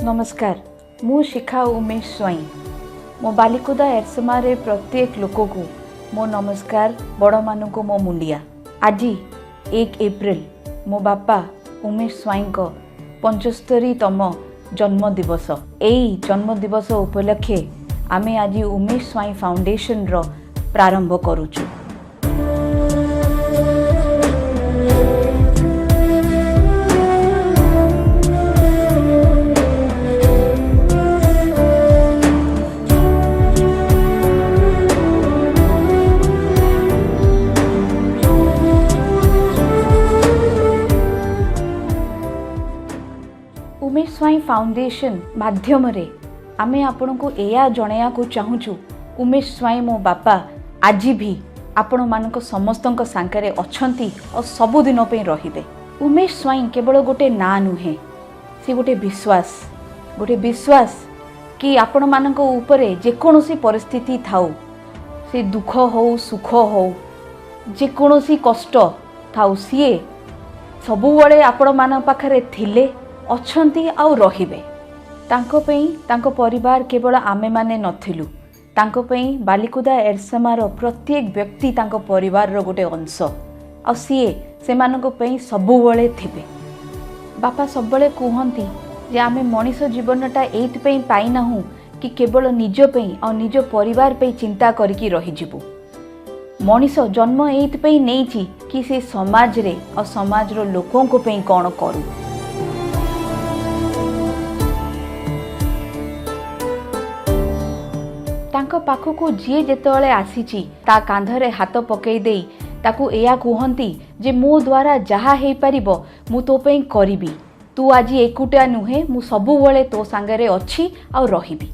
ନମସ୍କାର, ମୁଁ ଶିଖା ଉମେଶ ସ୍ୱାଇଁ। ମୋ ବାଲିକୁଦା ଏରସମାରେ ପ୍ରତ୍ୟେକ ଲୋକକୁ ମୋ ନମସ୍କାର, ବଡ଼ମାନଙ୍କୁ ମୋ ମୁଣ୍ଡିଆ। ଆଜି 1 ଏପ୍ରିଲ ମୋ ବାପା ଉମେଶ ସ୍ୱାଇଁଙ୍କ 75ତମ ଜନ୍ମଦିବସ। ଏଇ ଜନ୍ମଦିବସ ଉପଲକ୍ଷେ ଆମେ ଆଜି ଉମେଶ ସ୍ୱାଇଁ ଫାଉଣ୍ଡେସନର ପ୍ରାରମ୍ଭ କରୁଛୁ। ଉମେଶ ସ୍ୱାଇଁ ଫାଉଣ୍ଡେସନ ମାଧ୍ୟମରେ ଆମେ ଆପଣଙ୍କୁ ଏଇଆ ଜଣାଇବାକୁ ଚାହୁଁଛୁ, ଉମେଶ ସ୍ୱାଇଁ ମୋ ବାପା ଆଜି ବି ଆପଣମାନଙ୍କ ସମସ୍ତଙ୍କ ସାଙ୍ଗରେ ଅଛନ୍ତି ଆଉ ସବୁଦିନ ପାଇଁ ରହିବେ। ଉମେଶ ସ୍ୱାଇଁ କେବଳ ଗୋଟେ ନାଁ ନୁହେଁ, ସେ ଗୋଟେ ବିଶ୍ୱାସ, ଗୋଟେ ବିଶ୍ୱାସ କି ଆପଣମାନଙ୍କ ଉପରେ ଯେକୌଣସି ପରିସ୍ଥିତି ଥାଉ, ସେ ଦୁଃଖ ହଉ ସୁଖ ହଉ, ଯେକୌଣସି କଷ୍ଟ ଥାଉ, ସିଏ ସବୁବେଳେ ଆପଣମାନଙ୍କ ପାଖରେ ଥିଲେ, ଅଛନ୍ତି ଆଉ ରହିବେ। ତାଙ୍କ ପାଇଁ ତାଙ୍କ ପରିବାର କେବଳ ଆମେମାନେ ନଥିଲୁ, ତାଙ୍କ ପାଇଁ ବାଲିକୁଦା ଏରସମାର ପ୍ରତ୍ୟେକ ବ୍ୟକ୍ତି ତାଙ୍କ ପରିବାରର ଗୋଟେ ଅଂଶ, ଆଉ ସିଏ ସେମାନଙ୍କ ପାଇଁ ସବୁବେଳେ ଥିବେ। ବାପା ସବୁବେଳେ କୁହନ୍ତି ଯେ ଆମେ ମଣିଷ ଜୀବନଟା ଏଇଥିପାଇଁ ପାଇନାହୁଁ କି କେବଳ ନିଜ ପାଇଁ ଆଉ ନିଜ ପରିବାର ପାଇଁ ଚିନ୍ତା କରିକି ରହିଯିବୁ। ମଣିଷ ଜନ୍ମ ଏଇଥିପାଇଁ ନେଇଛି କି ସେ ସମାଜରେ ଆଉ ସମାଜର ଲୋକଙ୍କ ପାଇଁ କ'ଣ କରୁ। ତାଙ୍କ ପାଖକୁ ଯିଏ ଯେତେବେଳେ ଆସିଛି ତା କାନ୍ଧରେ ହାତ ପକାଇ ଦେଇ ତାକୁ ଏଇଆ କୁହନ୍ତି ଯେ ମୋ ଦ୍ୱାରା ଯାହା ହେଇପାରିବ ମୁଁ ତୋ ପାଇଁ କରିବି, ତୁ ଆଜି ଏକୁଟିଆ ନୁହେଁ, ମୁଁ ସବୁବେଳେ ତୋ ସାଙ୍ଗରେ ଅଛି ଆଉ ରହିବି।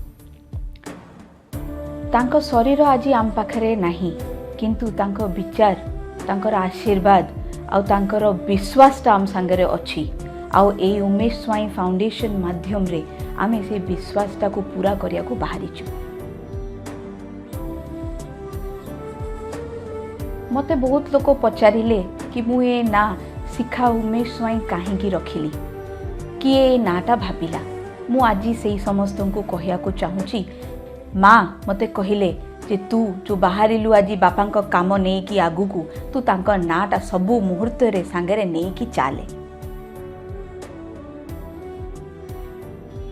ତାଙ୍କ ଶରୀର ଆଜି ଆମ ପାଖରେ ନାହିଁ, କିନ୍ତୁ ତାଙ୍କ ବିଚାର, ତାଙ୍କର ଆଶୀର୍ବାଦ ଆଉ ତାଙ୍କର ବିଶ୍ୱାସଟା ଆମ ସାଙ୍ଗରେ ଅଛି। ଆଉ ଏଇ ଉମେଶ ସ୍ୱାଇଁ ଫାଉଣ୍ଡେସନ ମାଧ୍ୟମରେ ଆମେ ସେ ବିଶ୍ୱାସଟାକୁ ପୂରା କରିବାକୁ ବାହାରିଛୁ। ମୋତେ ବହୁତ ଲୋକ ପଚାରିଲେ କି ମୁଁ ଏ ନାଁ ଶିଖା ଉମେଶ ସ୍ୱାଇଁ କାହିଁକି ରଖିଲି, କିଏ ଏ ନାଁଟା ଭାବିଲା। ମୁଁ ଆଜି ସେଇ ସମସ୍ତଙ୍କୁ କହିବାକୁ ଚାହୁଁଛି, ମା ମୋତେ କହିଲେ ଯେ ତୁ ଯେଉଁ ବାହାରିଲୁ ଆଜି ବାପାଙ୍କ କାମ ନେଇକି ଆଗକୁ, ତୁ ତାଙ୍କ ନାଁଟା ସବୁ ମୁହୂର୍ତ୍ତରେ ସାଙ୍ଗରେ ନେଇକି ଚାଲେ।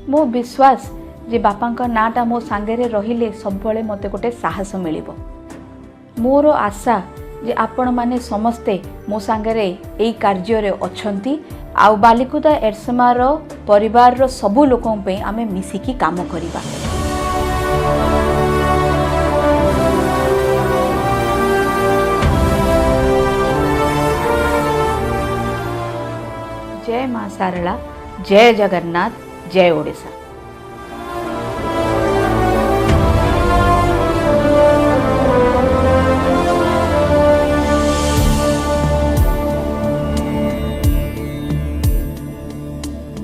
ମୋ ବିଶ୍ୱାସ ଯେ ବାପାଙ୍କ ନାଁଟା ମୋ ସାଙ୍ଗରେ ରହିଲେ ସବୁବେଳେ ମୋତେ ଗୋଟେ ସାହସ ମିଳିବ। ମୋର ଆଶା ଯେ ଆପଣମାନେ ସମସ୍ତେ ମୋ ସାଙ୍ଗରେ ଏଇ କାର୍ଯ୍ୟରେ ଅଛନ୍ତି ଆଉ ବାଲିକୁଦା ଏରସମାର ପରିବାରର ସବୁ ଲୋକଙ୍କ ପାଇଁ ଆମେ ମିଶିକି କାମ କରିବା। ଜୟ ମା ଶାରଳା, ଜୟ ଜଗନ୍ନାଥ, ଜୟ ଓଡ଼ିଶା।